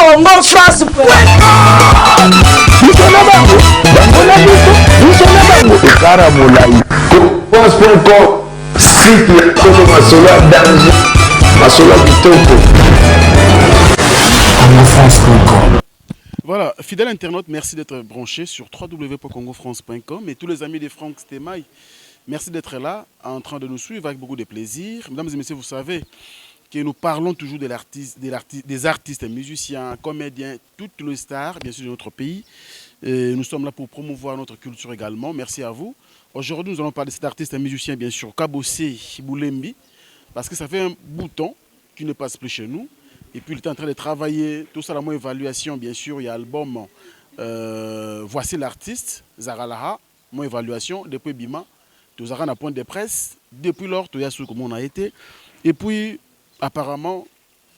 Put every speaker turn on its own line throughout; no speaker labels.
Congo France.
Biso na bango, bango na biso, biso na bango. Ekara molai. France.com, site ya solo, masolo ya danger, masolo ya kitoko.
congofrance.com.
Voilà, fidèle internaute, merci d'être branché sur www.congofrance.com et tous les amis de Franck Stemay, merci d'être là, en train de nous suivre avec beaucoup de plaisir. Mesdames et messieurs, vous savez que nous parlons toujours de l'artiste, des artistes, musiciens, comédiens, toutes les stars, bien sûr, de notre pays. Et nous sommes là pour promouvoir notre culture également. Merci à vous. Aujourd'hui, nous allons parler de cet artiste et musicien, bien sûr, Kabose Bulembi, parce que ça fait un bout de temps qu'il ne passe plus chez nous. Et puis, il est en train de travailler, tout ça, la moins évaluation, bien sûr, il y a l'album Voici l'artiste, Zaralaha, mon évaluation, depuis Bima, tout ça, on point de presse, depuis lors, tout ça, comment on a été. Et puis, apparemment,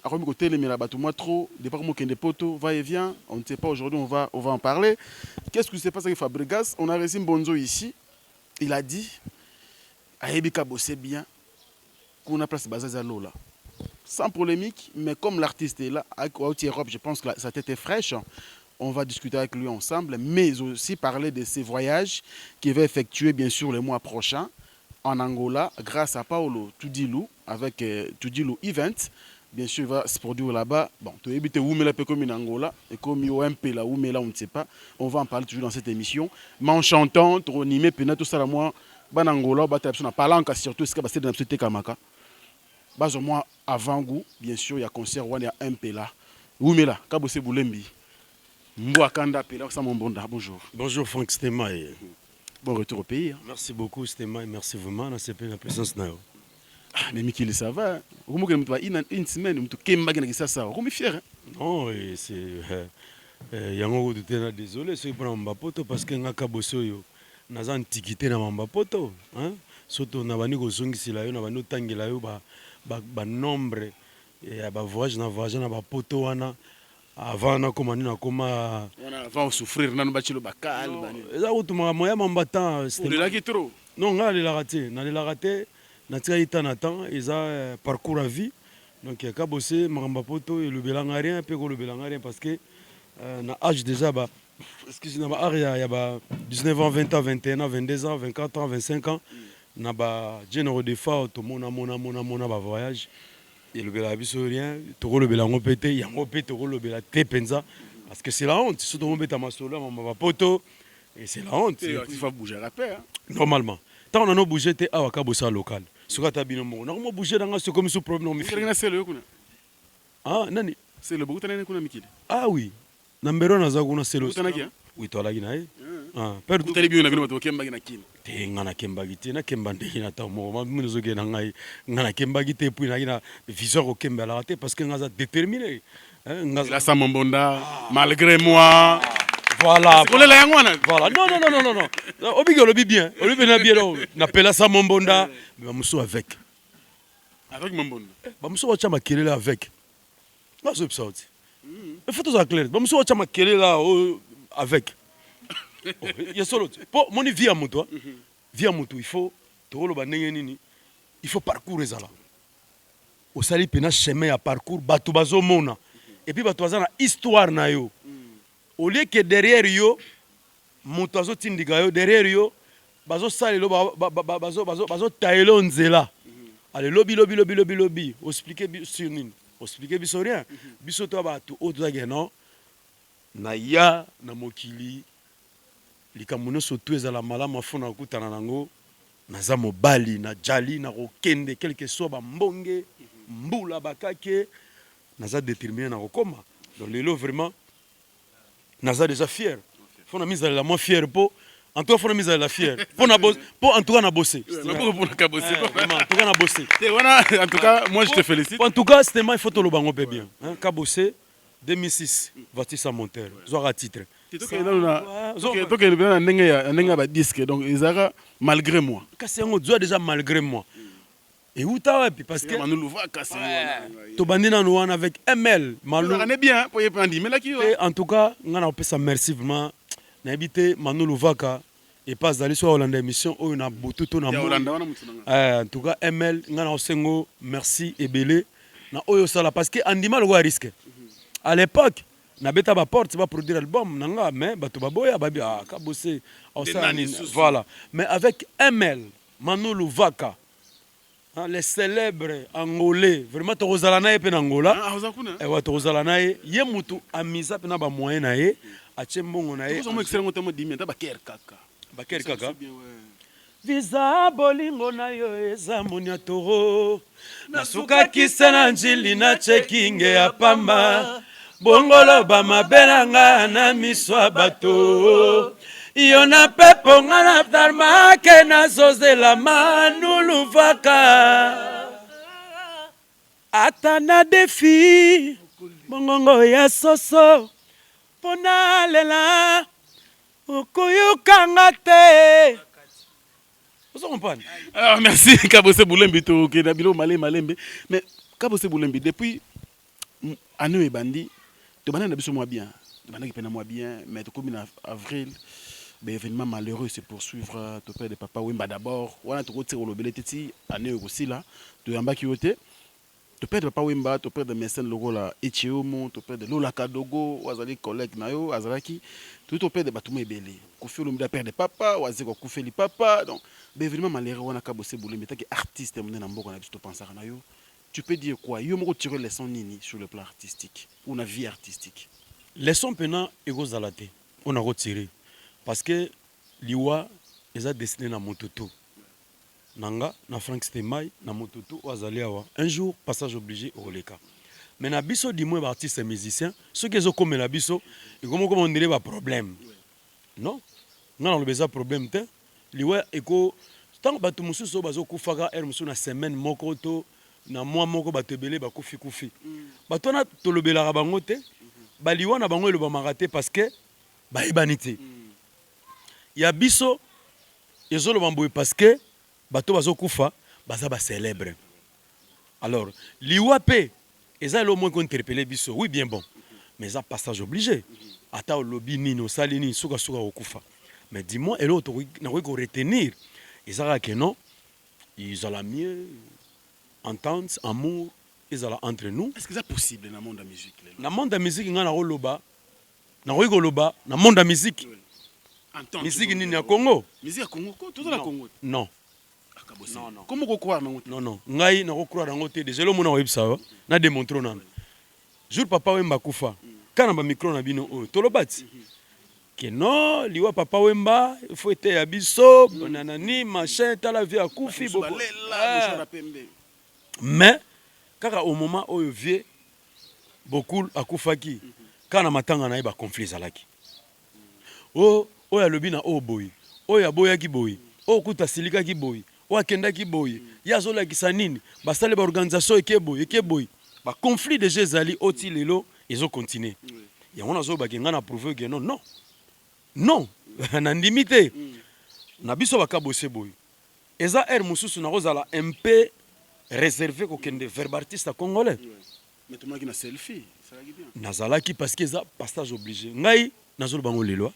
à côté les moi trop, depuis que poto, va et vient, on ne sait pas aujourd'hui, on va en parler. Qu'est-ce qui s'est passé avec Fabregas? On a reçu Bonzo ici, il a dit, ayebi Kabose bien, qu'on a place baza là. Sans polémique, mais comme l'artiste est là, avec Europe, je pense que sa tête est fraîche. On va discuter avec lui ensemble, mais aussi parler de ses voyages qu'il va effectuer, bien sûr, le mois prochain en Angola, grâce à Paolo Tudilou, avec Tudilou Event. Bien sûr, il va se produire là-bas. Bon, tu es où mais comme en Angola, et comme au MP là, où mais là, on ne sait pas. On va en parler toujours dans cette émission. Mais en chantant, trop animé, tout ça, moi, ban Angola, bah, tu parlant surtout, ce qui va se passer dans Kamaka. Bas au moins avant-goût, bien sûr, il y a concert, il y a MP là. Où mais là, Kabose Bulembi. Mbwa Kanda Pela, ça mon bonda. Bonjour.
Bonjour Franck Stemay.
Bon retour au pays, hein.
Merci beaucoup Stemay, merci vraiment na sepeli na présence na yo.
Ah, mais Mikili, ça va. Okomoki une semaine, mutu kembaki na Kisasa. Okomi fier, hein?
Non, et c'est yango kutu te na désolé soki mpona mambapoto parce que nga Kabose oyo naza antiquité na mambapoto, hein? Soto na bandi kozongisela yo na bandi otangela yo banombre ya bavoyage na voyage na bapoto wana avant nakóma nini nakóma.
Wana avant souffrir nanu bachilo bakali bani.
Eza kutu makambo ya mamba temps.
Olelaki trop.
Non, ngai nalelaka te, nalelaka te, natikaki temps na temps, eza parcours à vie. Donc Kabose makambo ya poto elobelanga rien mpe kolobelanga rien parce que na âge déjà ba, excuse, na ba âge ya ba 19 ans, 20 ans, 21 ans, 22 ans, 24 ans, 25 ans, na ba généraux des fois tomona mona mona mona bavoyage elobelaka biso rien, tokolobela yango mpe te, yango mpe tokolobela te mpenza parce que c'est la honte. So tomobeta masolo ya mama bapoto et c'est la honte.
Il faut bouger après, hein.
Normalement ntango nano bouge te awa Kabose local soki ata bino moko nakomo bouge nanga soki komi su problème.
Okelaki na selo yo kuna.
Ah, nani?
Selo bokutana kuna mikili.
Ah oui, na mbero naza kuna selo.
Okutanaki, hein?
Oui, toalaki na ye. Ah, père.
Kutali bino na bino bato bokembaki na Kini.
Te, nga nakembaki te, nakemba ndenge na ntango moko mino ozokende na ngai, nga nakembaki te, puis nayaki na vision ya kokembelaka te parce que nga aza déterminé. Hein, nga
La Mombonda, malgré moi.
Voilà.
Kolela yango wana.
Voilà, non, non, non, non, non, non, obiki olobi bien, olobi na bien. Donc napela sa Mombonda, mais bamosusu avec.
Avec Mombonda.
Bamosusu batya makelele avec nga, azoyebisa yo ti il faut tozala clair, bamosusu batya makelele oyo avec. Oh, ya solo ti mpo moni vie ya moto, ah. Vie ya moto, il faut tokoloba ndenge nini, il faut parcours ezala osali mpena chemin ya parcours, bato bazomona et puis bato baza na histoire na yo au lieu que derrière yo moto azotindika yo, derrière yo bazosalela yo, bazotayela yo nzela. Ale lobi lobi lobi lobi lobi oexpliquer sur nini, oexpliquer biso rien. Biso to bato oyo tozalaki non na ya na mokili, likambo nyonso tu ezala malamu afo na kokutana nango. Naza mobali na jali na kokende quelque soit bambonge mbula bakake, naza déterminé na kokóma. Donc lelo vraiment naza déjà fier, fo na mizalela mwa fier mpo en tout cas fo na mizalela fier mpo na mpo en tout cas na bosse.
Maboko mpona Kabose.
Vraiment, en tout cas na bosse.
Te wana, en tout cas moi je te félicite.
En tout cas c'était, il faut toloba yango mpe bien, hein, Kabose 2006 voiture sans moteur zwaka titre.
Tokende mpena na ndenge ya badisque, donc ezalaka malgré moi.
Kasi yango zwa déjà malgré moi euta wapi? Parce que
Manuluva kasi.
Tobandi nanu wana avec ML Malu.
Ozalaka bien po ye mpe andimelaki yo.
Te, en tout cas nga na kopesa merci vraiment, nayebi te Manu Luvaka epa azali so akolanda émission oyo na butu to na
Ya
moi.
Olanda wana motu na nga.
En tout cas ML, nga na kosengo merci ebele na oyo osala parce que andima lokola risque à l'époque. Nabeta ba porte ba produire album na nga, mais bato baboya, babi ah Kabose osala nini? Voilà, mais avec ML Manulu Vaka, hein, les célèbres angolais, vraiment tokozala na ye mpe na Angola.
Ah, oza kuna?
Ewa, tokozala na ye. Ye mutu amisa mpe na bamoyen na ye, atie mbongo na ye.
Tokozwa mo extrait ngo te, mo dimi ata bakere kaka.
Bakere kaka. Visa bolingo na yo eza moniatoro, nasukaki se na njili na chekinge ya pamba, bongoloba mabe na nga na miso ya bato, yo na pepo nga na tarmake, nazozela manuluvaka ata na defi mongongo ya soso mpo nalela, okoyokanga te. Ozo comprendre?
Alors merci Kabose Bulembi, tokenda bilo malembe malembe. Mais Kabose Bulembi, depuis année oyo ebandi, tobandaki na biso mwa bien, tobandaki mpe na mwa bien, mais tokomi na avril, baévénement malheureux se poursuivre. Toperdre Papa Wemba d'abord, wana tokotika kolobela ete ti année oyo ekosila toyambaki yo te. Toperdre Papa Wemba, toperdre mécène lokola Echeumu, toperdre Lola Kadogo oyo azali collègue na yo, azalaki toyi, toperdre bato mo ebele, Kofi Olomide aperdre papa, Wazeko akufeli papa. Donc baévénement malheureux wana, Kabose Bulembi, taki artiste monene na mboka na biso, topensaka na yo, tu peux dire quoi? Yo moko tirer leçon nini sur le plan artistique ou na vie artistique?
Leçon mpena ekozala te oyo nakotire, parce que liwa eza destiné na moto tu, na nga, na Frank Stemay, na moto tu oyo azali awa. Un jour, passage obligé okoleka. Mais na biso, du moins baartiste musicien, soki ezokomela biso, ekomi koma ondire baproblème. Non, nga naloba eza problème te. Liwa eko ntango bato mosusu oyo bazokufaka heure mosusu na semaine moko to na mois moko, bato ebele bakufi kufi, bato wana tolobelaka bango te, baliwa na bango elobamaka te parce que bayebani te. Ya biso ezoloba boye parce que bato bazokufa baza bacélèbre. Alors liwa mpe eza eloko moko ekointerpeller biso, oui, bien bon, mais eza passage obligé. Ata olobi nini, osali nini, sukasuka kokufa. Mais dis-moi, eloko nakoki koretenir eza kaka ke non, ezala mieux entente, amour ezala entre nous.
Est-ce que eza possible na monde ya musique lelo?
Na monde ya musique, ngai nakoloba, nakoki koloba na monde ya musique, musique nini ya Congo?
Musique ya Congo ko, toza na Congo.
Non.
Non, non. Comment kokroire nango te?
Non, non, ngai nakocroire yango te. Déjà elomona koyebisa yo na démontre nano. Jour Papa Wemba akufa, kaka na bamicro na bino oyo toloba ti ke non, liwa Papa Wemba faut eteya biso nanani machin, tala vieux akufi. Mais kaka au moment oyo vieux Bokul akufaki, kaka na matanga na ye, baconflit ezalaki. O oyo alobi na oyo boye, oyo aboyaki boye, oyo kuta asilikaki boye, oyo akendaki boye, ye azolakisa nini, basali baorganisation eke boye, eke boye, baconflit déjà ezali oyo ti lelo ezocontinue. Yango nazolobaki, ngai na prouve ke non, non, non, nandimi te na biso bakabose boye. Eza heure mosusu nakozala un peu réservé kokende vers baartiste congolais.
Mais tomonaki na selfie, esalaki bien.
Nazalaki parce que eza passage obligé. Ngai nazoloba ngo lelo,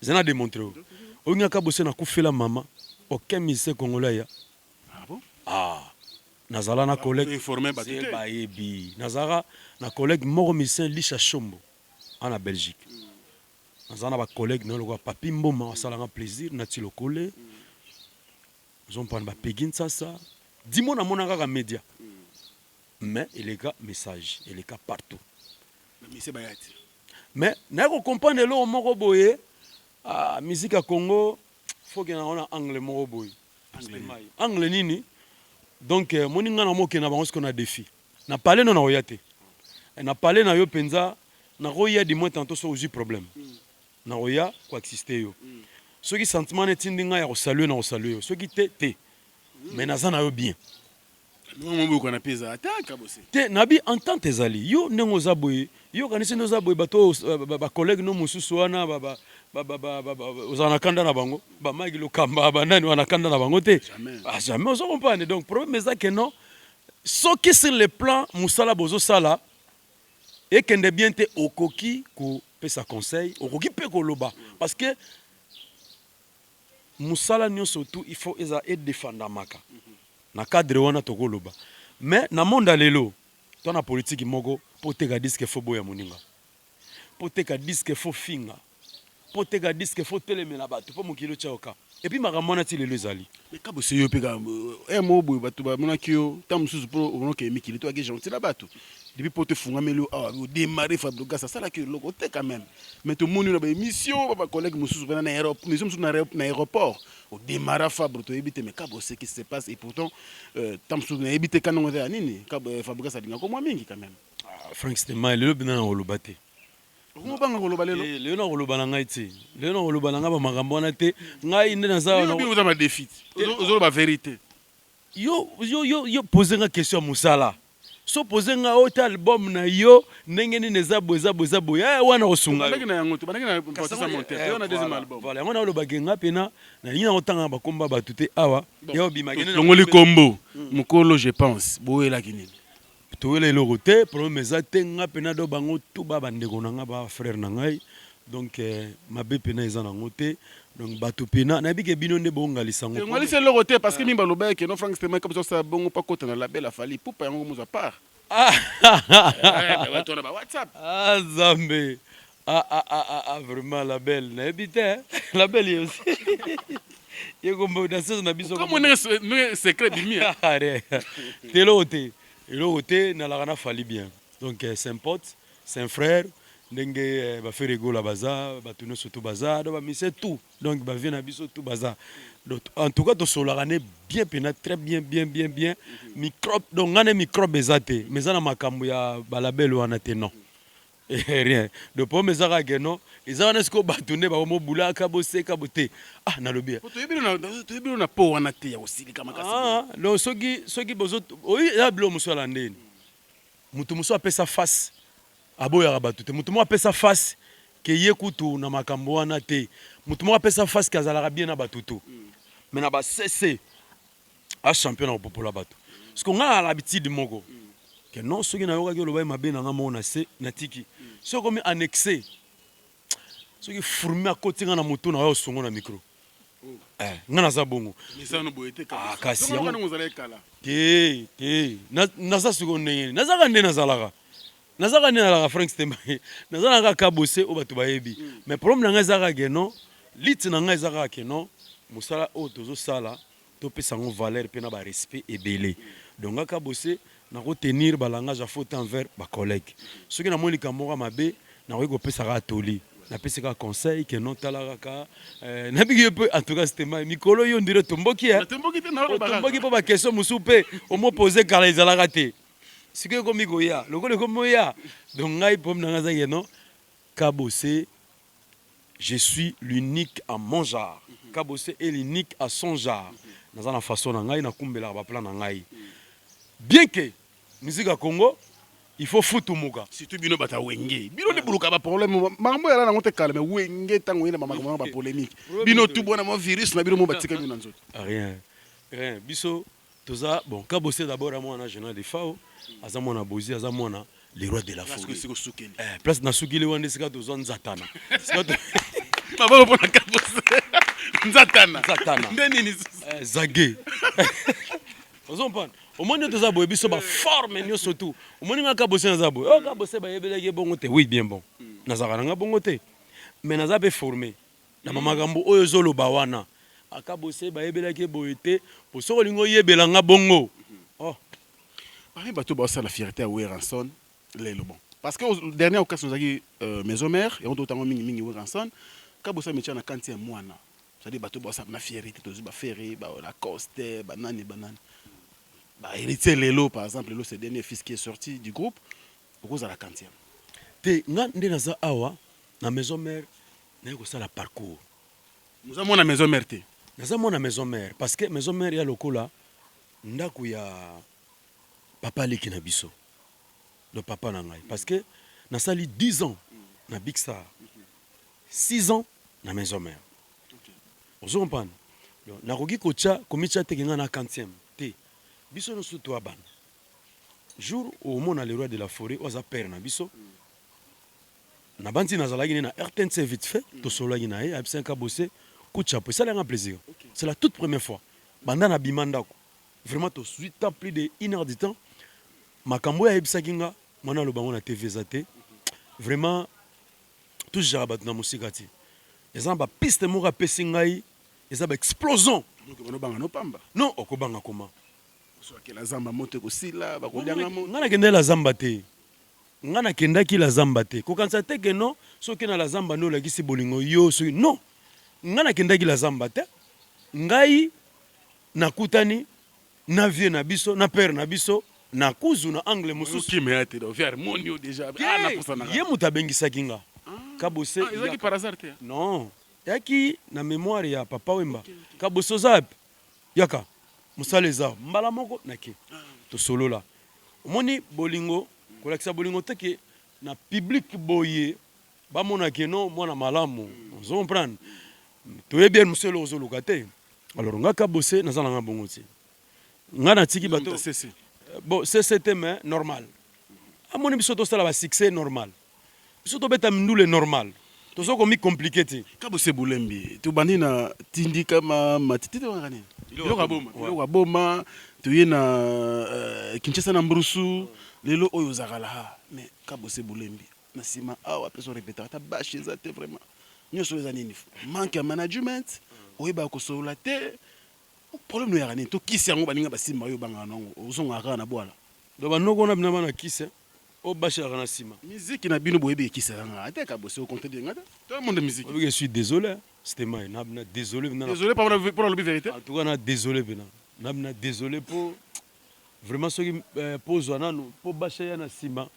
eza na démontre oyo oyo ngaka bose nakufela mama, aucun musicien congolais aya.
Ah bon?
Ah, nazala na collègue
informé bato te.
Bayebi, nazalaka na collègue moko musicien, Lisha Shombo, ana Belgique. Naza na bacollègue na lokola Papi Mboma, asalanga plaisir nati lokole, ozompana bapegi Nsasa dimo, namona kaka média, mais eleka message eleka partout.
Bamise baya te.
Mais naye kocomprendre eloko moko boye, ah, musique ya Congo faut okende yango na angle moko boye. Angle nini? Donc moni ngai na mokende na bango sikoyo na défi na pale no, nakoya te na pale na yo mpenza, nakoya du moins tantôt soki ozwi problème, nakoya koassister yo. Soki sentiment na etindi ngai ya kosalue, na kosalue yo, soki te te, mais naza na yo bien.
Mobokana mpe eza ata Kabose.
Te, nabi entente ezali. Yo ndenge oza boye, yo kanisi nde oza boye, bato oyo bacollègue no mosusu wana ozala na kanda na bango, bamaki Lokamba, banani wana, kanda na bango te.
Jamais.
Ah, jamais. Ozo comprendre? Donc problème eza ke non, soki sur le plan mosala bozosala ekende bien te, okoki kopesa conseil, okoki mpe koloba, parce que mosala nyonso tu il faut eza edefandamaka na cadre wana tokoloba. Mais na monde ya lelo to na politike moko, mpo oteka disque faut boya moninga. Mpo teka disque, faut finga. Mpo teka disque, faut telemela bato, mpo mokili otya yo ka. Et puis makambo wana ti lelo ezali.
Mais Kabose, yo mpe kaka moko boye, bato bamonaki yo ntango mosusu mpo omonaki mikili to ake gentil na bato. Depuis mpo tofungameli yo awa, odémarre, Fabregas asalaki eloko te quand même. Mais tomoni yo na baémission, bacollègue mosusu mpena na émission mosusu na aéroport, odémarra Fabre, toyebi te. Mais Kabose, qu'est-ce qui se passe? Et pourtant ntango mosusu nayebi te kanongo te ya nini. Fabregas alingako mwa mingi quand même.
Ah, Frank Stema, lelo mpena na koloba te.
Okomobanga koloba lelo?
Eh, lelo na koloba na ngai te. Lelo na koloba na ngai bamakambo wana te. Ngai nde naza.
Oza madéfi, ozoloba vérité.
Yo pose nga question ya mosala. So pose nga oyo te, album na yo ndenge nini, eza boye, eza boye, eza boye, wana kosunga.
Bandaki na yango te, bandaki na Batista Monter te wana deuxième album.
Voilà, yango na olobaki nga mpena nalingi na kotanga bakomba bato te awa ya obimaki.
Longoli kombo mokolo, je pense boyelaki nini?
Toyela eloko te, problème eza te. Nga mpena do bango tu ba bandeko na nga, ba frère na ngai. Donc mabe mpena eza nango te. Donc bato mpena nayebi ke bino nde bongalisa yango.
Ngalisa eloko te, parce que mingi balobaki ke no, Frank Stema, kabisa osala bongo mpo akota na label afali pupa yango mozwa part. Bato wana ba WhatsApp.
Ah, Nzambe, ah, ah, ah, ah, ah, vraiment label nayebi te. Label ye aussi ye kombo na sese na biso.
Comme ndenge secret bimi.
Te, eloko te, eloko te. Nalaka na Fali bien. Donc c'est un pote, c'est un frère, ndenge baFerre Gola baza, bato nyonso to baza, donc bamise tout, donc bavie na biso tout baza. Donc en tout cas tosolaka ne bien mpena, très bien, bien, bien, bien. Microbe, donc nga ne microbe eza te, mais eza na makambo ya balabel wana te, non, rien de problème. Eza kaka ke non, eza wana sikoyo bato nde bakomobulaka boseka bo te. Ah, nalobi.
Toyebi na po wana te ya kosilika makasi.
Ah, donc soki bozo oyi, eza biloko mosusu ala ndeni. Moto mosusu apesa face, aboyaka bato te. Moto moko apesa face ke ye kutu na makambo wana te. Moto moko apesa face ke azalaka bien na bato to, mais na basese a champion na kopopola bato. Parce que ngai na l'habitude moko ke non, soki nayokaki oloba ye mabe na nga moko na se, natiki. Soki okomi annexe, soki fourmi akoti nga na motu na oyo osongo na micro, nga naza bongo.
Misano boye te.
Ah, kasi
yango ozalaki kala.
Te, te, naza sikoyo ndenge nini? Nazaka nde nazalaka, nazaka nde nazalaka Frank Stemba, naza na kaka Kabose oyo bato bayebi. Mais problème na ngai eza kaka ke non, lite na ngai eza kaka ke non, mosala oyo tozosala, topesa yango valeur mpe na barespect ebele. Donc nga Kabose nakotenir balangage ya faute envers bacollègue. Soki namoni likambo moko ya mabe, nakoki kopesa kaka toli, napesi kaka conseil ke non, tala kaka nabiki yo mpe. En tout cas Stema, mikolo yo ndire tomboki.
Tomboki te, naloba kaka.
Otomboki mpo baquestion mosusu mpe omopose kala ezalaka te, sikoyo ekomi koya lokola ekomi oya. Donc ngai problème na ngai eza ke non, Kabose, je suis l'unique à mon genre. Kabose est l'unique à son genre. Naza na façon na ngai, nakumbelaka baplan na ngai, bien que musique ya Congo il faut futumuka.
Surtout bino bato ya Wenge, bino nde boluka baproblème. Makambo yala nango te kala, mais Wenge ntango oyena bamakambo wana bapolémique, bino tu bwana mwa virus na bino mo batika bino na nzoto.
Rien, rien. Biso toza bon. Kabose d'abord a mwana général de Fao, aza mwana Bozi, aza mwana le roi de la
Place
forêt.
Esika osukeli.
Place nasukili wana esika tozwa nzatana. Esika
Maboko mpona Kabose, nzatana.
Nzatana.
Nde nini?
Zage, ozomprendre? Omoni nde toza boye, biso baforme nyonso tu. Omoni nga Kabose naza boye, oyo Kabose bayebelaki ye bongo te. Oui, bien bon, nazalaka na nga bongo te, mais naza mpe formé na bamakambo oyo ezoloba wana. Akabose bayebelaki ye boye te, po soki olingi oyebela nga bongo, oh.
Parmi bato baosala fierté ya Werrason lelo, bon, parce que dernière occasion ozalaki maison mère, yango totango mingimingi Werrason. Kabose ametia na kanti ya mwana, c'est-à-dire bato baosala na fierté, tozwi baFerre, baLacoste, banani banani, bahéritier lelo. Par exemple lelo, ce dernier fils qui est sorti du groupe, okozala quantième?
Te, nga nde naza awa na maison mère, naye kosala parcours.
Oza mwana maison mère te?
Naza mwana maison mère parce que maison mère ya lokola ndako ya papa aleki na biso, donc papa na ngai, parce que nasali 10 ans na Big Star, 6 ans na maison mère. Ozo comprendre? Donc nakoki kotya komitya teke ngai na quantième te. Biso nyonso toya bana. Jour omona le roi de la forêt oyo aza père na biso, na banti nazalaki ne na RTNC, vite fait tosololaki na ye, ayebisaki Kabose coup de chapeau. Esalaki nga plaisir, c'est la toute première fois banda na bima ndako. Vraiment tozwi temps, plus de une heure du temps. Makambo oyo ayebisaki nga, mwana aloba yango na TV eza te, vraiment. Tozwaka bato na mosika te. Eza na ba piste moko apesi ngai, eza ba explosion.
Donc banobanga no pamba.
Non, okobanga koma.
Oswakela zamba moto ekosila, bakolianga moto.
Ngai nakendaki la zamba te. Ngai nakendaki la zamba te. Kokanisa te ke non, soki na la zamba nde olakisi bolingo yo soki non. Ngai nakendaki la zamba te. Ngai nakutani na vieux na biso, na père na biso na kuzu na angle mosusu.
Okima ya te donc vieux amoni yo déjà. Ah na posa na.
Ye moto abengisaki nga. Kabose.
Ah, ezalaki par hasard te.
Non. Eyaki na mémoire ya Papa Wemba. Kabose oza wapi? Yaka. Mosala eza mbala moko nake. Tosolola. Omoni bolingo, kolakisa bolingo te ke na public boye bamona ke non mwana malamu. Ozo comprendre? Toyebi ye mosu eloko ozoluka te. Alors nga Kabose naza na nga bongo te. Nga natiki bato bon CC te mais normal. Amoni biso tosala ba succès normal. Biso tobeta mindule normal. Tozo komi compliquer te.
Kabose Bulembi, tobandi na tindika ma matiti to nini? Biloko ya boma, biloko ya boma, toye na Kinshasa na Mbrusu, lelo oyo ozakala ha. Mais Kabose Bulembi, na sima awa pe so répéter ata bâche eza te vraiment. Nyonso eza nini? Manque ya management, oyeba kosolola te. Problème no yaka nini? To kisi yango baninga basimba yo bangaka nango, ozongaka kaka na bwala.
Donc banoko wana bina bana kisi oyo bashelaka na nsima.
Miziki na bino boyebi ekisaka nga ate Kabose o contredire nga te. Tout le monde musique.
Je suis désolé, c'était moi na na désolé
na. Désolé pour pour lobi vérité.
En tout cas na désolé bena. Na na désolé pour vraiment soki pozwa nanu po bashe ya na nsima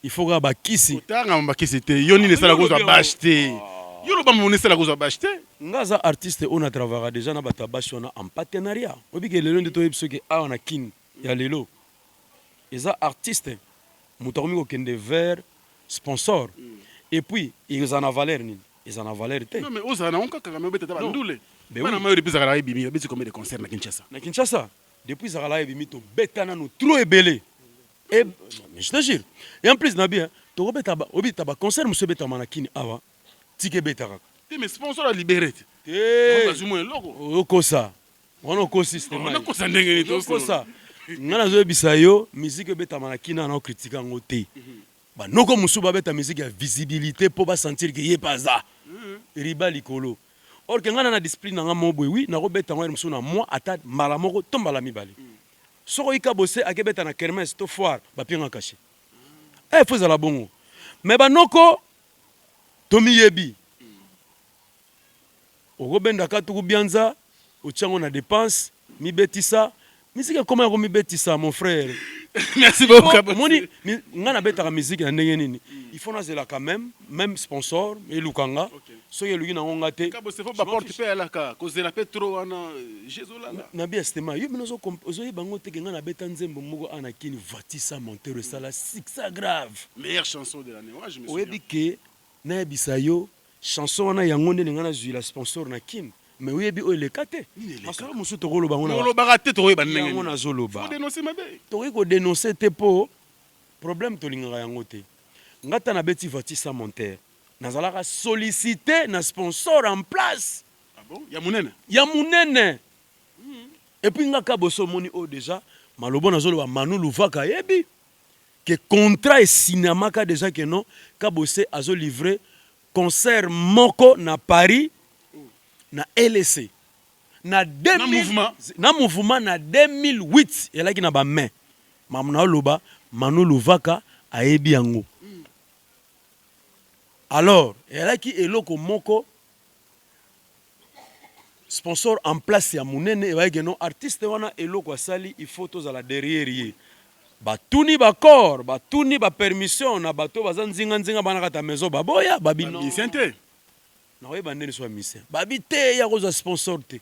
il faut kaka bakisi.
Otanga bakisi te yo nini esala kozwa bashe te. Yo loba mona esala kozwa bashe te.
Nga aza artiste oyo na travaillaka déjà na bato ya bashe wana en partenariat. Oyebi ke lelo nde toyebi soki awa na Kin ya lelo eza artiste moto akomi kokende vers sponsor et puis eza na valeur nini? Eza na valeur te.
Non mais ozala nango kaka mais obeta ta bandule. Bana mayo depuis Zakala ebimi babeti combien de concert na Kinshasa?
Na Kinshasa depuis Zakala ebimi tobeta nanu trop ebele. Et mais je te jure. Et en plus na bien tokobeta ba obeta ba concert mosusu ebetama na Kin awa tika ebeta kaka.
Te mais sponsor a libéré te.
Te.
Bazwi mwa eloko.
Okosa. Wana okosi
système. Wana okosa ndenge nini
tokosa. Nga nazoyebisa yo musique ebetama na Kin awa na okritika yango te. Banoko mosusu babeta musique ya visibilité mpo basentir ke ye mpe aza riba likolo. Or ke nga na na discipline na nga moko boye oui nakobeta yango heure mosusu na mois ata mbala moko to mbala mibale. Soki oyi Kabose akebeta na kermesse to foire bapie nga cachet. Eh faut ezala bongo. Mais banoko tomiyebi. Okobenda katuku bianza otia yango na depense mibetisa musique ekoma ya komibetisa mon frère.
Merci beaucoup Kabose.
Omoni nga nabetaka musique na ndenge nini? Il faut nazela quand même même sponsor eluka nga soki eluki nango nga te.
Kabose faut ba porte pe alaka kozela pe trop wana jezolala.
Na bien stema yo bino ozoyeba yango te ke nga nabeta nzembo moko awa na Kin voiture sans moteur esala succès grave.
Meilleure chanson de l'année ouais je me souviens.
Oyebi ke nayebisa yo chanson wana yango nde nga nazwila sponsor na Kin mais oyebi oyo eleka te. Masolo mosusu tokoloba yango na
Olobaka te tokoyeba ndenge
yango nazoloba.
Faut dénoncer mabe.
Tokoki kodénoncer te po problème tolingaka yango te. Nga ta nabeti voiture sans monteur nazalaka sollicité na sponsor en place.
Ah bon? Ya munene?
Ya munene. Et puis nga Kabose omoni oyo déjà malobo nazoloba Manu Luvaka ayebi ke contrat esignamaka déjà ke non Kabose azo livrer concert moko na Paris na LEC na 2000
mouvement.
Na mouvement na 2008 elaki na ba main makambo naoloba Manu Luvaka ayebi yango. Alors elaki eloko moko sponsor en place ya munene ebaki ke non artiste wana eloko asali il faut tozala derrière ye. Batuni ba accord, batuni ba permission na bato baza nzinga nzinga bana kata maison baboya babi non.
Musicien te.
Nakoyeba ndeni so ya musicien. Babi te ya kozwa sponsor te.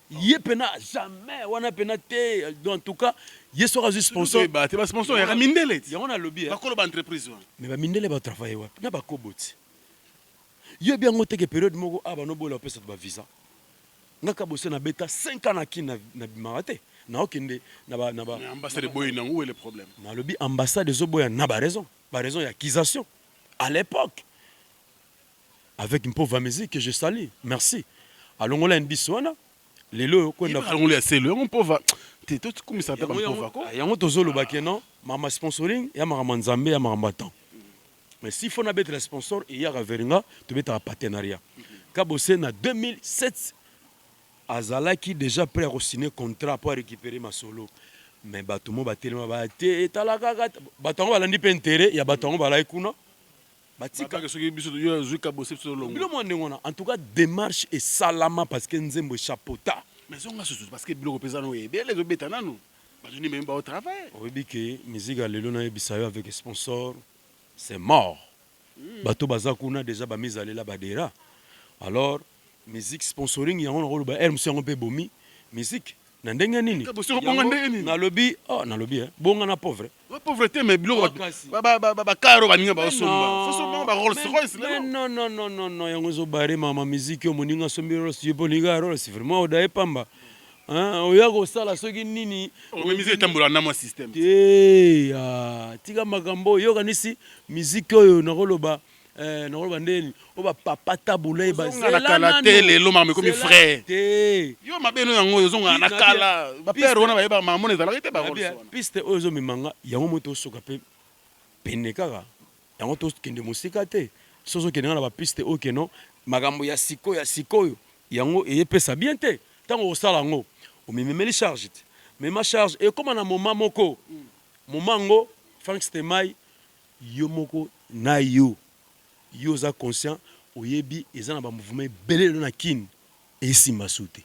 Ye pena jamais wana pena te donc en tout cas ye soki azwi sponsor.
Ba te ba sponsor ya mindele.
Yango nalobi.
Bakolo ba entreprise wana.
Mais ba mindele ba travailler wapi? Na ba koboti. Yo yebi yango te ke periode moko awa banobola opesa ba visa. Nga Kabose na beta 5 ans na kin na bimaka te. Na okende na ba na ba.
Mais ambassade eboyi nango où est le problème?
Nalobi ambassade ezoboya na ba raison. Ba raison ya accusation à l'époque. Avec Mpova Musique que je salue. Merci. Alongola indice wana. Lelo oyo
kwenda. Alongola ya selo yango Mpova. Te to kumisa ata ba Mpova ko.
Yango tozoloba ke non, mama sponsoring ya makambo Nzambe ya makambo ya temps. Mais s'il faut nabetela sponsor eyaka vers nga, tobetaka partenariat. Kabose na 2007 azalaki déjà prêt ya kosigner contrat mpo arécupérer masolo, mais bato mo batelema baya te. Etala kaka bato yango balandi mpe intérêt ya bato yango balai kuna, batika.
Bakaka soki biso yo azwi Kabose, biso tolongo.
Bilo mwa ndenge wana. En tout cas, démarche esalama parce que nzembo echapota.
Mais zonga susu, parce que biloko mpenza no ebele ezobeta nanu, bato nini memi baotravaille.
Oyebi ke musique ya lelo, nayebisa yo, avec sponsor c'est mort. Bato baza kuna déjà, bamizalela badera. Alors musique sponsoring yango nakoloba aire mosusu yango mpe ebomi musique na ndenge nini?
Kabose obonga ndenge nini?
Nalobi, oh, nalobi bonga na pauvre.
Pauvreté, mais biloko
Oh, kasi.
Bakaro baninga baosomba, fosomba ba Rolls Royce
Mais
lelo.
Non, non, non, non, non, yango ezobare mama musique oyo. Moninga asombi Rolls, ye mpo olinga Rolls, vraiment oda ye pamba. Hein, oya kosala soki nini.
Oh, mais musique etambola na mwa système.
Te, ah, tika makambo oyo. Yokanisi musique oyo nakoloba, nakoloba ndeni oyo bapapa tabula ye.
Ozonga na kala te, lelo makambo ekomi frais.
Te.
Yo mabe no yango oyo ozongaka na kala, bapere wana bayeba mamona ezalaki te ba Rolls wana.
Piste oyo ezomemanga yango mo tosoka mpe pene kaka yango, tokende mosika te. So ozokende nga na bapiste oyo keno makambo ya sikoyo ya sikoyo yango eyepesa bien te. Ntango okosala yango, omememeli charge te, mema charge ekóma na moment moko, moment yango, Frank Stemai, yo moko na yo, yo oza conscient, oyebi eza na bamouvement ebele lelo na Kine esimba su te.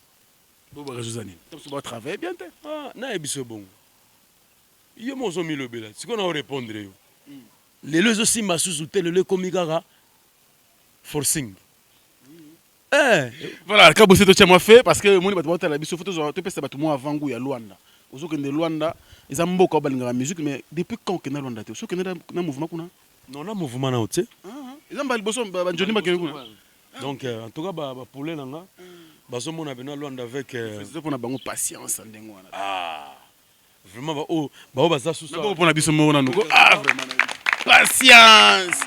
Bo baraison eza nini? Biso batravaille bien te.
Ah, nayebi so bongo yo mo ozomilobela sikoyo na orépondre yo. Lelo ezosimba susu te, lelo ekomi kaka forcing.
Voilà, Kabose, totia mwa fait parce que omoni bato baotala biso, fo tozwa topesa bato mwa avant-goût ya Lwanda. Ozokende Lwanda, eza mboka oyo balingaka musique, mais depuis quand okenda Lwanda te? Soki okende na mouvement kuna?
Non, na mouvement na yo te.
Ah, eza mbala liboso banjoni bakende kuna.
Donc en tout cas bapoulet na nga bazomona bena Lwanda avec
eza mpona bango patience ya ndenge wana.
Ah, vraiment baoyo bao baza susu.
Naboko mpona biso moko nanu. Ah, vraiment patience,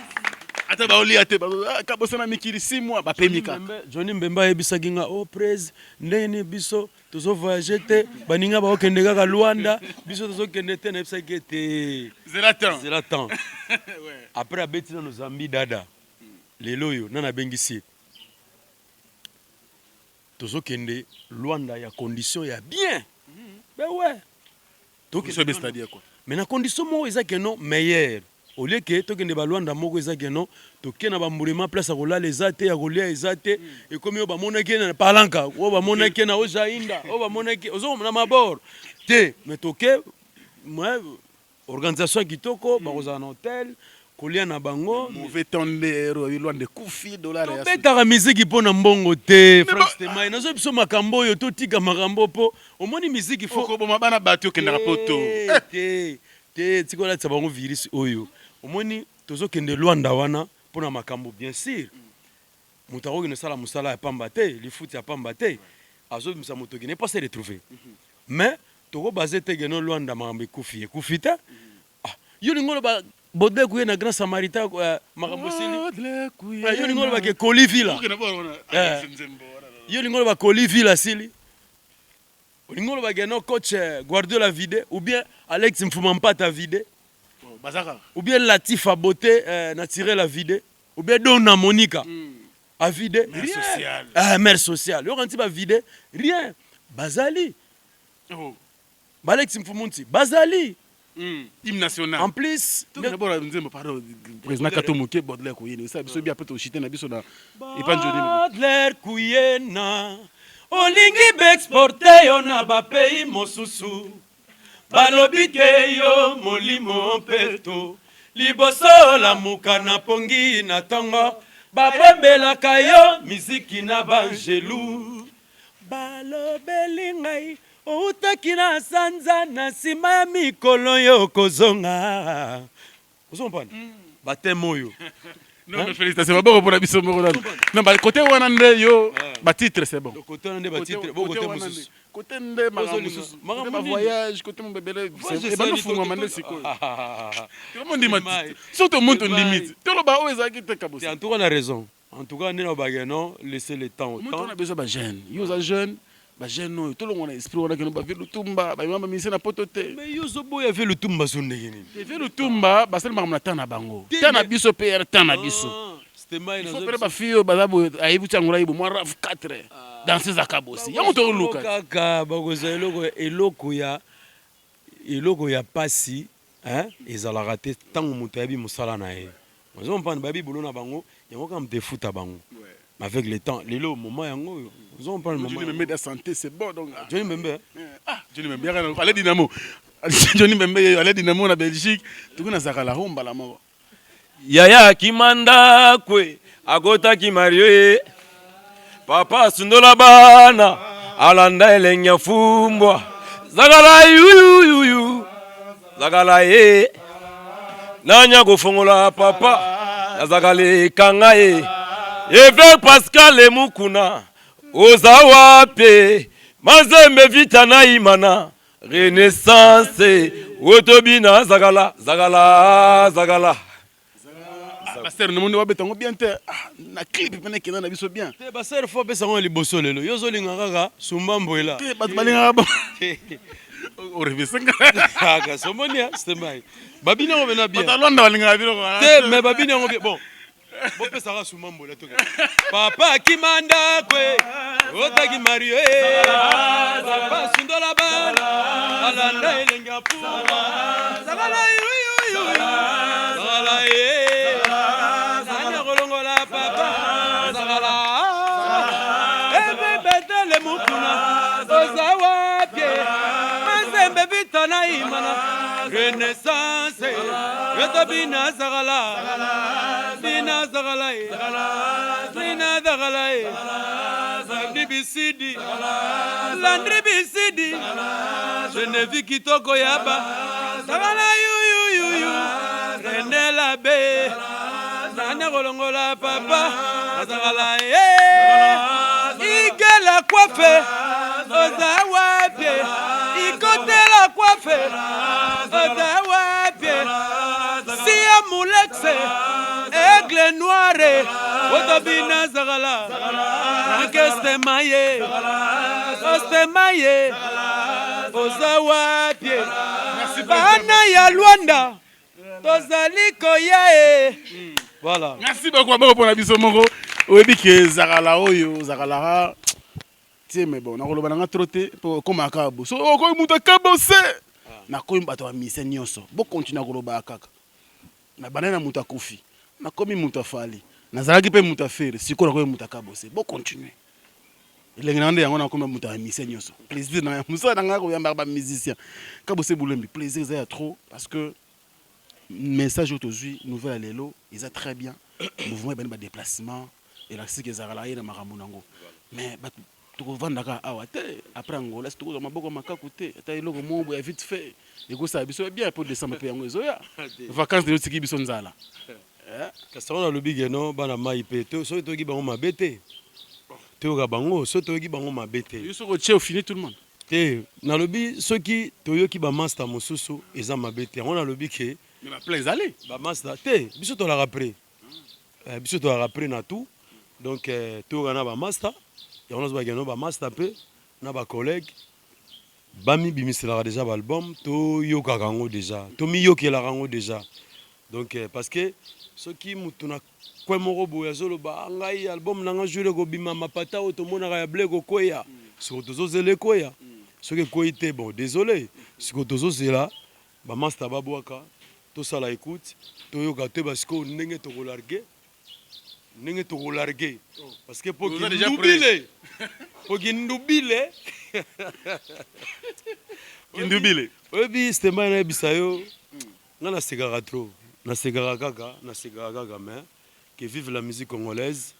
ata baolia te, Kabose na mikili 6 mois bapemi kaka.
Johnny Mbemba ayebisaki nga: "O prese, ndenge nini biso tozovoyage te? Baninga baokende kaka Lwanda, biso tozokende te." Nayebisaki ete
zela temps.
Zela temps. Après abeti nano Zambi dada. Lelo oyo nani abengisi ye, tozokende Lwanda ya condition ya bien, ben ouais.
Biso ebe, c'est-à-dire quoi?
Mais na condition moko eza ke non meilleur au lieu ke tokende balwanda moko eza ke non toke na bambulema, place ya kolala eza te, ya kolia eza te. Ekomi oyo bamonaki na palanka, oyo bamonaki na ojainda, oyo bamonaki ozomona na mabor te. Mais toke organisation ya kitoko, bakozala na hotel, kolia na bango.
Mauvais temps nde Lwanda ekufi dollar ya
Tobetaka miziki mpo na mbongo te, Frank Stemai. Nazoyi biso makambo oyo, totika makambo mpo omoni miziki fo
okoboma bana bato, okendaka poto.
Te, te, tika olatisa bango virus oyo omoni. Tozokende Lwanda wana mpona makambo bien sûr. Moto akokende osala mosala ya pamba te, lifuti ya pamba te, azobimisa moto okende mpo se retrouver. Mais tokobaze te keno Lwanda makambo ekufi, ekufi te. Ah, yo lingi oloba Baudelaire kuye na Grand Samaritain, makambo esili. Yo lingi oloba ke Kolivila, yo lingi oloba Kolivila asili, olingi oloba ke no coach Guardiola vide, ou bien Alex Mfuma Mpata vide, ou bien Latifa beauté naturelle avide, ou bien Donna Monica avide.
Mère sociale.
Ah, mère sociale, yoka nti bavide rien, bazali.
Oh.
Balex Mfumunti bazali.
Hymne national.
En plus
D'abord nzembo, pardon président Kato Moke, Baudelaire Kuyena esa biso bi, après toshite na biso na epanjoni.
Baudelaire Kuyena, olingi baexporte yo na bapays mosusu, balobi te yo molimo mpeto. Liboso olamuka na pongi na ntongo, babembelaka yo miziki na banjelu. Balobeli ngai outaki na sanza, na nsima ya mikolo yo kozonga. Ozompana bateme oyo.
Non, mais félicitations, maboko mpona biso moko nanu. Non, ba côté wana nde yo batitre, c'est bon.
Côté wana nde batitre bo côté mosusu.
Côté nde makambo mosusu,
Makambo
ba
nini?
Voyage côté mobebele.
Voyage
ebandi
esali
ofungwama nde sikoyo tomondima, soki tomoni tondimi te, toloba oyo ezalaki te Kabose.
En tout cas na raison, en tout cas nde na bake non, laisser le temps au
moto
temps.
Wana besoin bajeune, yo oza jeune. Ba jeune oyo tolongwa na esprit wana keno ba vieux Lutumba ba mema ba musicien na poto te.
Mais yo ozo boya vieux Lutumba so ndenge nini?
Te vieux Lutumba basali makambo na temps na bango. Temps na biso pe ere temps na biso. Il faut pere ba fille oyo baza boye ayebi ti angola ayebi mwa rav 4 danseuse akabosi. Yango to luka.
Kaka bakozwa eloko eloko ya eloko ya pasi hein ezalaka te tango moto ayebi mosala na ye. Ozo comprendre bayebi boulot na bango yango kaka moto efuta bango. Mais avec le temps lelo moment yango oyo ozo comprendre moment.
Johnny Mbembe da santé c'est bon donc.
Johnny Mbembe.
Ah Johnny Mbembe yaka allez Dynamo. Johnny Mbembe yeyo allez Dynamo na Belgique tuku na zakala ho mbala moko.
Yaya akima ndako e, akotaki mario e. Papa asundola bana alanda elengi ya fumbwa zakala yuyuyuyu zakala ye nani akofongola papa nazakala ekanga ye Evêque Pascal Mukuna oza wapi Mazembe Vita na Imana Renaissance otobina zakala zakala zakala
Ah, pasteur namoni wabeta yango bien te ah, na clip mpe nakenda na biso bien
te pasteur fo apesa yango liboso lelo yo ozolinga kaka sumba mbwela
te bato balingaka ba orevese
nga kasi omoni ya stemai babini yango mena bien
bato ya Luanda balingaka biloko
te mais babini yango bien bon bopesaka suma mbola toke papa akima ndako e, otaki mario e. Papa asundola bana alanda elenge ya puma zakala yuyuyu zakala ye nani akolongola papa zakala ebe betele mukuna oza wapi mazembe vita na imana renaissance yoto bina zakala bina zakala ye bina zakala ye landri bisidi landri bisidi genevi kitoko yaba zakala yuyuyuyu rene labe nani akolongola papa azakala ye igela kwafe oza wapi ikotela kwafe oza wapi sia mulexe aigle noire otobina zakala frankeste maye oste maye oza wapi bana ya Luanda tozali koya e
voilà merci beaucoup maboko mpona biso moko oyebi ke zakala oyo zakalaka tie mais bon nakoloba nanga trop te mpo okomaka kaka bo so okomi moto akabose nakomi bato ya mise nyonso bokontinue kolobaka kaka nabandaki na moto akufi nakomi moto afali nazalaki mpe moto afere sikoyo nakomi moto akabose bokontinue elengi na nde yango nakomi moto ya musicien nyonso plaisir na mosala na ngai koyambaka ba musicien kabose bulembi plaisir eza ya trop parce que message oyo tozwi nouvelle ya lelo eza très bien mouvement ebandi ba déplacement elakisi ke ezalaka ye na makambo nango mais bato tokovandaka awa te après angola si tokozwa maboko makaku te ata eloko moko boya vite fait ekosala biso bien po décembre mpe yango ezoya vacance lelo otiki biso nzala
kasi yango nalobi ke no bana mai mpe soki toyoki bango mabe te toyoka bango soki toyoki bango mabe te
yo soki otie ofini tout le monde
te nalobi soki toyoki bamaster mosusu eza mabe te yango nalobi ke
mais baplan ezali
bamaster te biso tolaka près eh, biso tolaka près na tout donc eh, toyoka na bamaster yango nazobaki no bamaster mpe na bacollègue bamibimiselaka déjà baalbum toyokaka yango déjà tomiyokelaka yango déjà donc eh, parce que soki motu na coin moko boye azoloba ah, ngai album na nga jour ekobima mapata oyo tomonaka ya ble kokweya siko tozozela ekweya soki ekweyi te bon désolé siko tozozela bamaster babwaka tosala écoute toyoka toyeba sikoyo ndenge tokolarge ndenge tokolarge parce que po kindubile po kindubile
kindubile
oyebi stema nayebisa yo nga nasekaka trop nasekaka kaka nasekaka kaka mais que vive la musique congolaise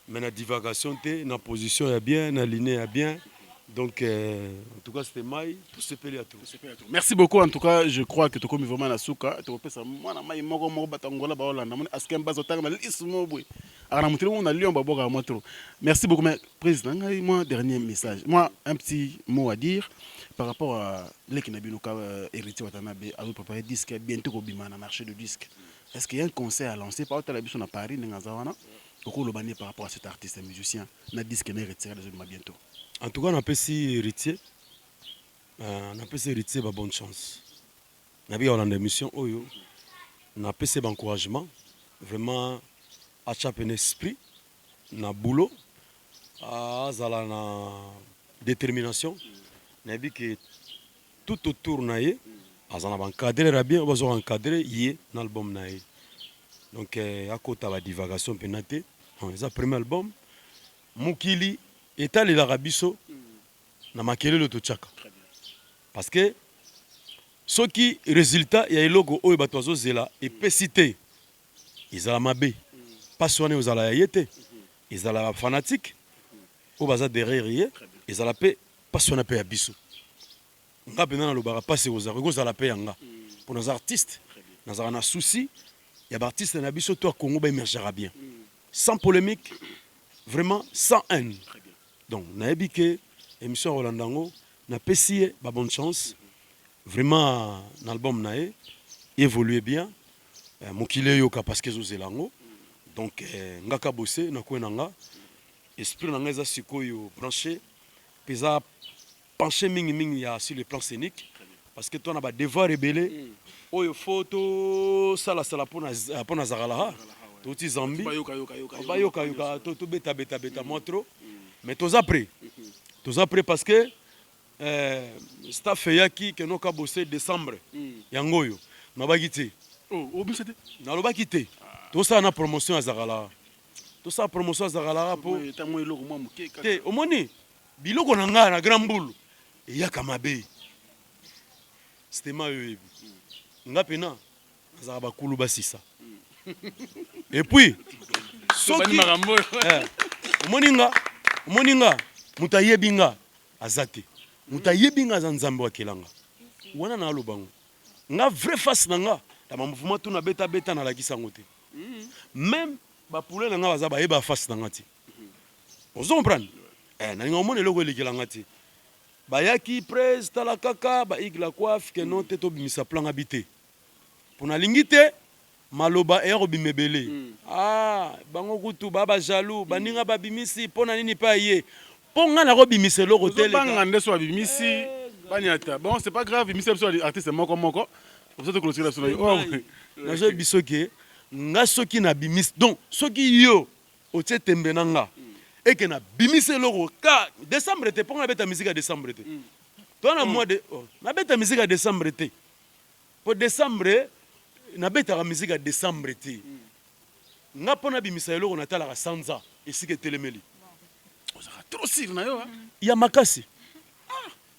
mais na divagation te na position ya bien na ligne ya bien donc en tout cas c'était mai tosepeli ya tout.
Merci beaucoup en tout cas je crois que tokomi vraiment na suka tokopesa mwana mai moko moko bato angola baolanda moni askem bazo tanga na lisu moko boye aka na moteli moko na Lyon babwakaka mwa trop merci beaucoup mais président ngai moi dernier message moi un petit mot à dire par rapport à leki na bino ka héritier Watanabe azo préparer disque bientôt kobima na marché de disque est-ce qu'il y a un conseil à lancer par otala biso na Paris ndenge aza wana okoloba nini par rapport à cet artiste musicien na disque na héritier azobima bientôt?
En tout cas napesi Heritier, napesi Heritier ba bonne chance. Nayebi akolanda émission oyo, napesi ye ba encouragement vraiment, atya pene esprit na boulot, azala na détermination. Nayebi ke tout autour na ye aza na baencadreur ya bien oyo bazoka encadre ye na album na ye. Donc akota badivagation mpena te. Eza premier album, mokili etalelaka biso na makelelo totiaka, parce que soki résultat ya eloko oyo bato bazozela epesi te, ezala mabe. Mpasi wana ezala ya ye te, ezala bafanatique oyo baza derrière ye, ezala mpe mpasi wana mpe ya biso. Nga mpenza nalobaka, mpasi ekozala, ekozala mpe ya nga, mpo naza artiste, nazalaka na souci ya baartiste na biso to ya Congo baémergera bien, sans polémique, vraiment sans haine. Donc nayebi ke émission ya kolanda yango, napesi ye ba bonne chance vraiment na album na ye, évolue bien, mokili eyoka, parce que ezozela yango. Donc nga Kabose nakwe na nga, esprit na nga eza sikoyo branché mpe eza penché mingimingi ya sur le plan scénique, parce que to na badevoir ebele oyo fo tosalasala mpo na Zakalaka. Touti Zambie, bayokayoka, tobetabetabeta mwa trop, mais toza prêt, toza prêt, parce que staff eyaki keno Kabose décembre yango oyo nalobaki te. Nalobaki te, tosala na promotion ya Zakalaka, tosala promotion ya Zakalaka mpo te. Omoni biloko na ngai na grand mbulu eyaka mabe stema oyo oyebi nga mpena nazalaka bakulu basisa. Et puis soki omoni nga, omoni nga, moto ayebi nga aza te. Moto ayebi nga aza Nzambe akelanga wana. Na aloba ngo, nga vrai face na nga na bamouvement tu nabetabeta, nalakisa yango te. Même bapule na nga baza bayeba face na nga te. Ozo comprendre? Nalinga omona eloko elekelanga te. Bayaki prese, tala kaka baigle coiffe keno te, tobimisa plan nga bi te, mpo nalingi te maloba eya kobima ebele. Ah, bango kutu ba bajaloux, baninga babimisi mpo na nini mpe aye mpo ngai nakobimisa eloko te.
Banga nde so babimisi baniata. Bon, c'est pas grave, bimisa biso artiste moko moko, biso toclôturer biso na yo.
Nazoyebi biso ke nga soki nabimisi, donc soki yo otie tembe na nga eke nabimisi eloko ka décembre te, mpo nga nabeta musique ya décembre te. To na mois de, oh, nabeta musique ya décembre te, mpo décembre nabetaka musique ya décembre te. Nga mpo nabimisa eloko, natalaka sanza esika etelemeli.
Ozalaka trop sûr na yo.
Ya makasi.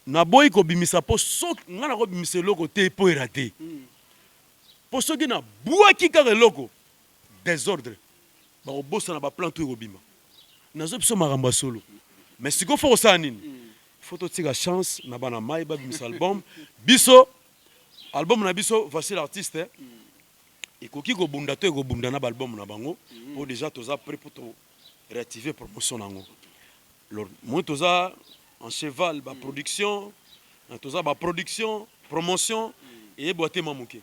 Naboyi kobimisa mpo soki nga nakobimisa eloko te mpo era te, mpo soki nabwaki kaka eloko, désordre, bakobosana baplan to ekobima. Nazo biso makambo ya solo. Mais sikoyo fo kosala nini? Fo totika chance na bana mai babimisa album. Biso album na biso Voici l'artiste ekoki kobunda to ekobunda na baalbum na bango, mpo déjà toza prêt mpo to réactiver promotion nango. Alors moi toza en cheval, baproduction toza, baproduction, promotion eyebwa te mwa moke.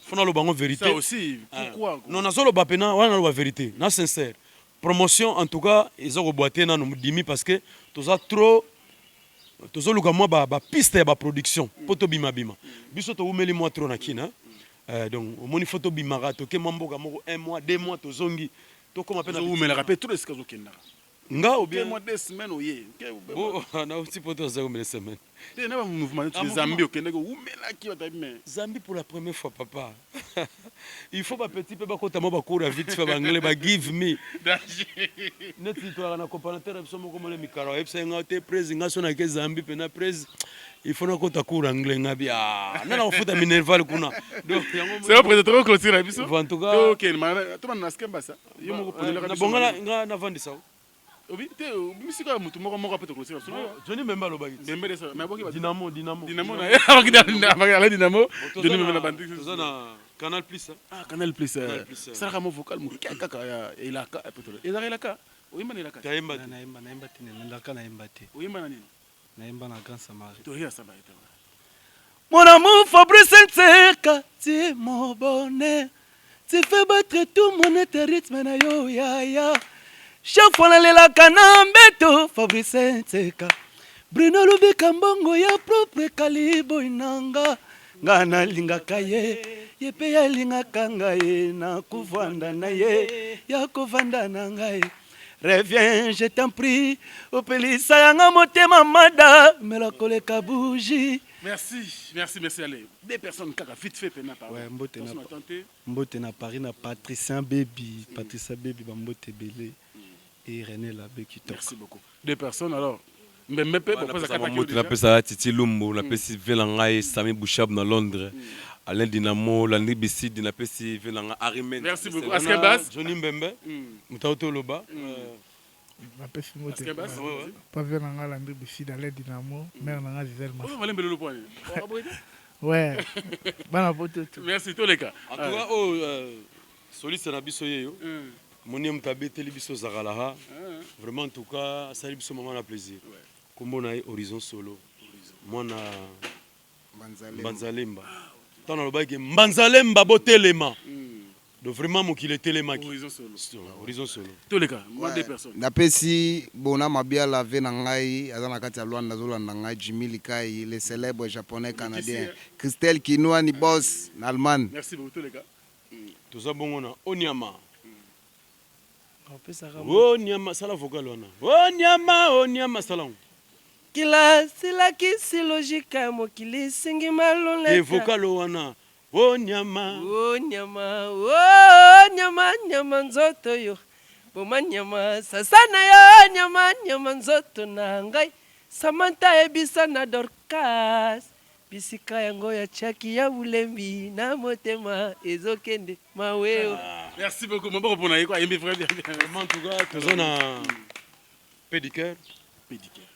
Fo naloba yango vérité.
Ça aussi, pourquoi?
Non, nazoloba pena wana, naloba vérité na sincère. Promotion en tout cas eza kobwa te nano dimi, parce que toza trop, tozoluka mwa bapiste ya baproduction mpo tobimabima. Biso towumeli mwa trop na kina. Donc omoni, fo tobimaka, toke mwa mboka moko un mois, 2 mois, tozongi, tokóma mpe.
Ozowumelaka mpe trop esika ozokendaka.
Nga ou bien?
Mwa 2 semaines oye.
Nauti po toza combien de semaines?
Te, na bamouvement neti Zambie, okendaki, owumelaki, batabi mais.
Zambie pour la première fois, papa. Il faut bapetit mpe bakota mwa bacours ya vite fait banglais, bagive me neti toyaka na comparateur na biso moko mona mikalo, ayebisa nga te: "Prese, nga so nake Zambie mpena, prese, il faut nakota cours anglais." Nga bi nana kofuta minerval kuna.
Donc yango. C'est vrai, président, toclôturer na biso.
En tout cas.
Tokende, tobanda na Skembasa, yo moko ponelaka
biso. Bonga nga navandisa.
Obi te, obimisi kaka motu moko moko, ape toclôturer biso.
Johnny Mbemba alobaki.
Mbembe de mais aboki.
Dinamo, Dinamo.
Dinamo na ye, abaki ala Dinamo, Johnny Mbembe na bandi.
Toza na Canal Plus.
Ah, Canal Plus. Salaka mo vocal moke kaka ya elaka, ezaka elaka, oyemba na elaka?
Tayemba te.
Nayemba, nayemba te, nalaka nayemba te.
Oyemba na nini?
Nayemba na Grand Samari.
Toyeba saba ete.
Mon amour Fabrice Nseka, tu es mon bonheur. Tu fais battre tout mon être, rythme na yo ya ya. Chaque fois nalelaka na mbeto, Fabrice Nseka. Bruno Lubika mbongo ya propre kaliboy na nga Nga nalingaka ye, ye pe alingaka ngai Na kovanda na ye, ya kovanda na ngai Reviens je t'en prie, opelisa ya nga motema mada Mela koleka bougie
Merci, merci, merci allez deux personnes kaka vite fait pena pardon.
Ouais, mbote na, mbote na Paris na Patricien Baby, Patricia Baby ba mbote ebele et René Labe kitoko.
Merci beaucoup. Deux personnes alors mbembe pe bopesa kata
mbote napesa Titi Lumbu napesi vie na ngai Sami Bouchab na Londres Alain Dinamo Landry Bisidi napesi vie na ngai Harry Mendes
Merci beaucoup. Askebas
Johnny Mbembe moto auti oloba
napesi mbote pa vie na ngai Landry Bisidi Alain Dinamo mère na ngai Gisèle
Massa
ouais bana poto tout
Merci toleka.
En tout cas oyo soliste na biso yeyo moni ye moto abeteli biso zakalaha vraiment en tout cas asali biso mama na plaisir kombo na ye Horizon Solo mwana Mbanzalemba ntango nalobaki Mbanzalemba botelema donc vraiment mokili etelemaki Horizon Solo
Toleka moi deux personnes.
Napesi Bona Mabiala vie na ngai aza na kati ya Luanda azolanda ngai Jimmy Likayi le celebre japonais canadien Christelle Kinuani boss na Allemagne.
Merci beaucoup toleka.
Toza bongo na Oniama. Oniama sala vocal wana. Oniama Oniama sala ngo.
Kila silakisi logique ya mokili esengi maloleka.
Te vocal wana. Oniama.
Oniama oh nyama nyama nzoto yo boma nyama sasa na yo nyama nyama nzoto na ngai Samantha yebisa na Dorcas Bisika yango ya tiaki ya bulembi na motema ezo kende maweo.
Merci beaucoup maboko pona ye ko ayembi vrai bien bien.
Vraiment en tout cas toza na Pedicure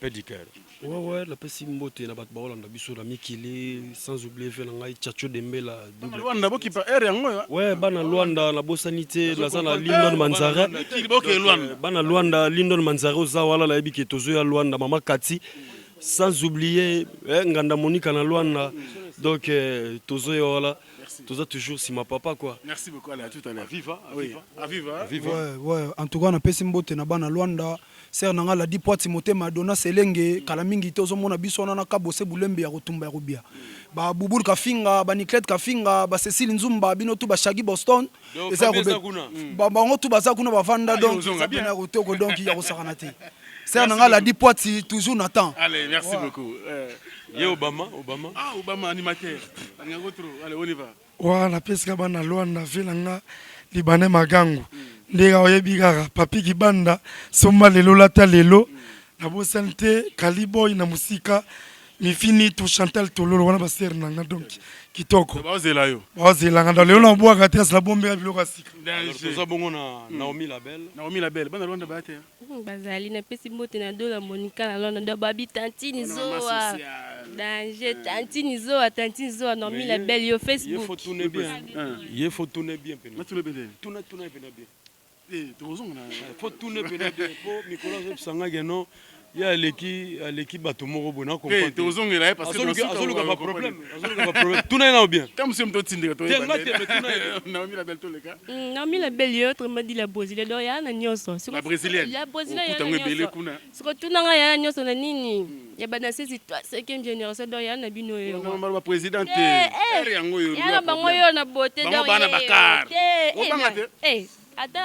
Pedicure.
Ouais ouais napesi mbote na bato baolanda biso na mikili sans oublier vie na ngai Tchatcho Dembela
double. Luanda bokipa heure yango oyo.
Ouais bana Luanda nabosani te naza na Lindon Manzare. Bana Luanda Lindon Manzare oza wana nayebi ke tozoya Luanda mama Kati. Sans oublier eh, Nganda Monica na Luanda. Donc eh, tozo yo wala. Toza toujours sima papa quoi.
Merci beaucoup. Allez, à tout à l'heure.
Viva,
oui. À viva.
Viva.
Ouais, ouais. En tout cas, napesi mbote na bana Luanda. Sœur na nga Ladi Poati motema Dona Selenge kala mingi te ozomona biso wana na Kabose Bulembe ya kotumba ya kobia. Ba Bubul Kafinga, ba Niclette Kafinga, ba Cécile Nzumba, bino tout ba Shaggy Boston. Eza ya Ba bango tout baza kuna bavanda donc eza pena ya kotoko donc ya kosakana te. Sœur na nga Ladi Poati toujours na temps.
Allez, merci ouais. beaucoup.
Ye Obama, Obama.
Ah, Obama animateur. Alinga trop. Allez, on y va.
Wa napesika bana Luanda vie na nga libanais magangu nde kaka oyebi kaka papi kibanda somba lelo lata lelo nabosani te kaliboy na mosika mifinitu chantal tololo wana basere na nga donc kitoko
Baozela yo.
baozela nga donc lelo nabwaka te kasi nabombeka biloko ya sika
Alors toza bongo na Naomi la belle.
Naomi la belle. Bana Luanda ba te.
Bazali napesi mbote na dola Monica na London donc babi tantine zoa danger tantine zoa tantine zoa Naomi la belle yo
Ye
Facebook
faut tourner bien. Ye faut tourner bien pena.
Natuna bien.
Tuna tuna pena bien.
Eh, tokozonga na
Faut tourner pena bien po mikolo azobisanga ke non ye aleki aleki bato moko boye na
Eh,
comprendre.
tozongela ye parce que
Azoluka azoluka ba problème, azoluka ba problème. Tuna ye nao bien.
Comme si moto otindika
Te nga te mais tuna ye.
Naomi la belle toleka.
Naomi la belle yo autrement dit la brésilienne donc ya na nyonso
La brésilienne.
La brésilienne
Okuta ngo ebele kuna.
Siko tuna nga ya na nyonso na nini ya bana sesi toi cinquième génération donc ya na bino yo
Non, ba président te.
Eh, eh.
Heure yango oyo.
Ya na bango yo na beauté
Bango
donc
bana
ye,
bakar.
te, eh,
Obanga te.
eh, ata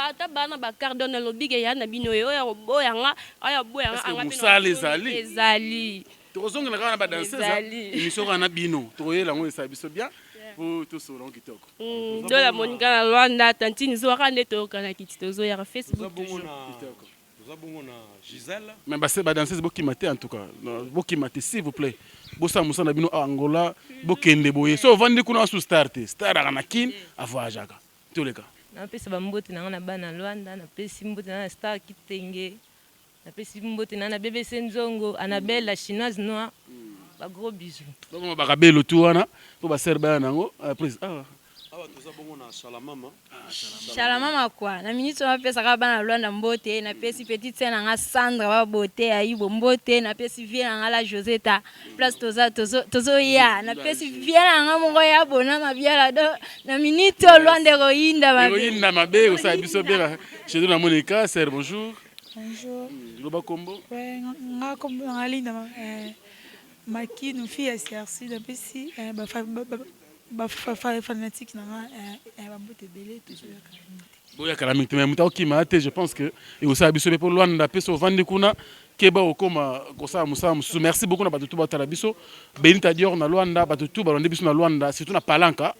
ata bana bakar donc nalobi ke ya na bino yo oyo akoboya nga oyo aboya nga
Parce que
anga pe na
mosala ezali.
ezali
Tokozongela kaka na ba danseuse.
Ezali.
Émission kaka na bino. Tokoyela yango esala biso bien. Po tosola yango kitoko.
Dola Monica na Luanda tantine zoa nde toyokanaki ti tozoyaka
Toza
Facebook
bongo
toujours
na toza bongo na Gisèle.
Mais ba ba danseuse bokima te en tout cas. Non, Bokima te s'il vous plaît. Bosala mosala na bino awa Angola, bokende boye. So ovandi kuna asu star te. Star aka na Kin, avoyageaka. Toleka.
Napesa bambote na nga na bana Luanda, napesi mbote na nga na Star Kitenge, napesi mbote na nga na BBC Nzongo, Annabelle la chinoise noire, ba gros bisous.
Bakoma bakabelo tu wana po ba sœur baya nango. Ah, prise. Ah.
Awa toza bongo na Shalamama.
Shalamama quoi na minute oyo napesaka bana Luanda mbote napesi petite sœur na nga Sandra wa beauté ayibo mbote napesi vie na nga la Joseta place toza tozo tozoya napesi vie na nga moko ya bona mabiala do na minute oyo Luanda ekoyinda mabe
Ekoyinda mabe osala biso bien. Chez nous na Monica, sœur bonjour.
Bonjour.
Loba kombo.
Ouais, nga kombo na nga Linda eh, Makinu fille ya CRC napesi eh, ba ba ba fanatique na nga eh, eh, ba mbote ebele tozoyaka mingi te.
Boyakala mingi te mais moto akokima te je pense que ekosala biso mpe mpo Luanda mpe so ovandi kuna keba okoma kosala mosala mosusu. Merci beaucoup na bato tout batala biso. Benita Dior na Luanda, bato tout balandi biso na Luanda surtout na Palanca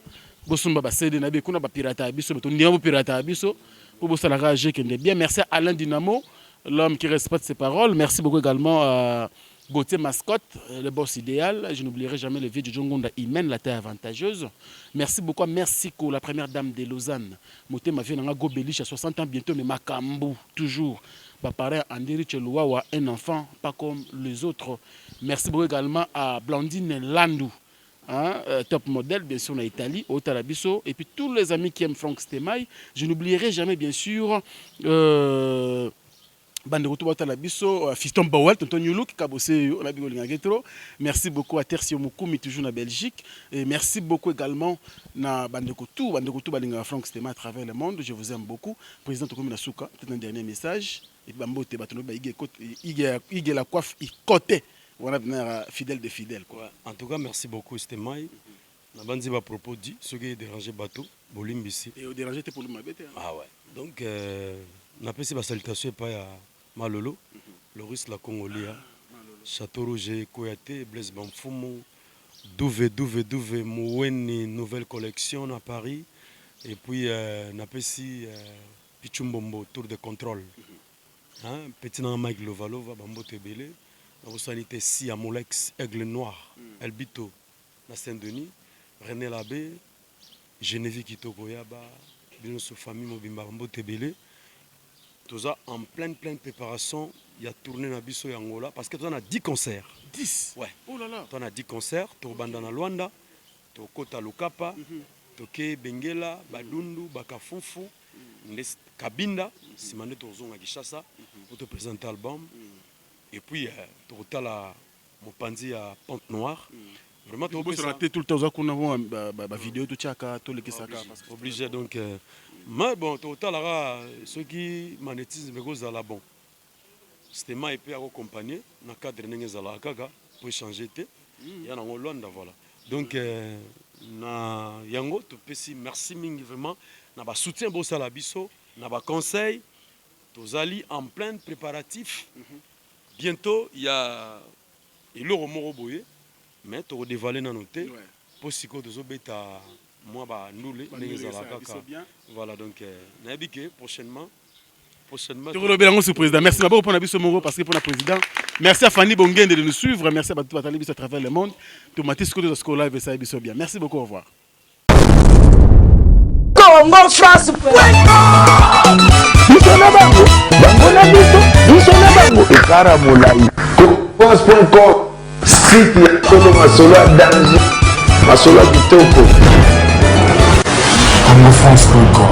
bosomba ba CD na biso kuna ba pirata ya biso tondima bo pirata ya biso po bosala kaka jeu ekende bien. Merci à Alain Dynamo l'homme qui respecte ses paroles. Merci beaucoup également à Gauthier Mascotte, le boss idéal. Je n'oublierai jamais le vieux Jojo Ngonda, il mène la taille avantageuse. Merci beaucoup à Merci la première dame de Lausanne. Motema vieux nanga Gobelich à 60 ans bientôt, mais Makambu, toujours. Ba parrain Andiri Chelouawa, un enfant pas comme les autres. Merci beaucoup également à Blandine Landou. Hein, top modèle, bien sûr, en Italie, au Tarabiso, et puis tous les amis qui aiment Franck Stemay. Je n'oublierai jamais, bien sûr, bandeko to batala biso Fiston Bowel, tonton New Look, Kabose, on a trop. Merci beaucoup à Tercio Mukumi, toujours na Belgique. Et merci beaucoup également na bandeko tout, bandeko tout balinga Franck Stemay à travers le monde. Je vous aime beaucoup. Président Tokomi Nasuka, peut-être un dernier message. Et puis bambote bato no ba ige ige ige la coiffe ikote. Wana bina fidèle de fidèle quoi.
Ouais, en tout cas merci beaucoup Stemay. Na banzi ba propos dit ce qui déranger bateau bolimbisi.
Et au déranger te pour le mabete.
Ah ouais. Donc napesi ba salutation epai ya Malolo, Loris la Congolia, Château Rouge Koyate, Blaise Bamfumu, Douve Douve Douve Mouweni nouvelle collection à Paris et puis napesi Pichumbombo tour de contrôle. Hein, petit na Mike Lovalova bambote ebele. Nakosani te si ya Molex Aigle Noir, Elbito na Saint-Denis, René Labbé, Genevieve Kitoko Yaba, bino so famille mobimba bambote ebele. Toza en pleine pleine préparation ya tournée na biso ya Angola parce que toza na 10 concerts.
10?
Ouais.
Oh là là.
Toza na 10 concerts, tokobanda na Luanda, tokota Lukapa, toke Benguela, Badundu, Bakafufu, nde Kabinda, sima nde tozonga Kinshasa pour te présenter album. Et puis tokotala mopanzi ya Pente Noire. Vraiment
tokopesa te tout le temps oza kuna bon ba vidéo totiaka tolekisaka
obligé donc mais bon tokotalaka soki magnétisme ekozala bon. Stemay pe accompagné na cadre ndenge ezalaka kaka pour échanger te. Ya nango Luanda voilà. Donc na yango topesi merci mingi vraiment na ba soutien bosala biso na ba conseil tozali en plein préparatif. Bientôt il y a eloko moko boye mais toko dévoiler nano te po sikoyo tozobeta mwa ba ndule ndenge ezalaka kaka. Voilà donc nayebi ke prochainement prochainement
tokolobela yango sur président. Merci d'abord pour biso moko parce que pour la président. Merci à Fanny Bongende de nous suivre, merci à bato batali biso à travers le monde. Tomati sikoyo toza sikoyo live esali biso bien. Merci beaucoup, au revoir.
Congo France
biso na bango, bango na biso, biso na bango ekara molai. France.com site ya solo, masolo ya danger, masolo ya kitoko.
CongoFrance.com.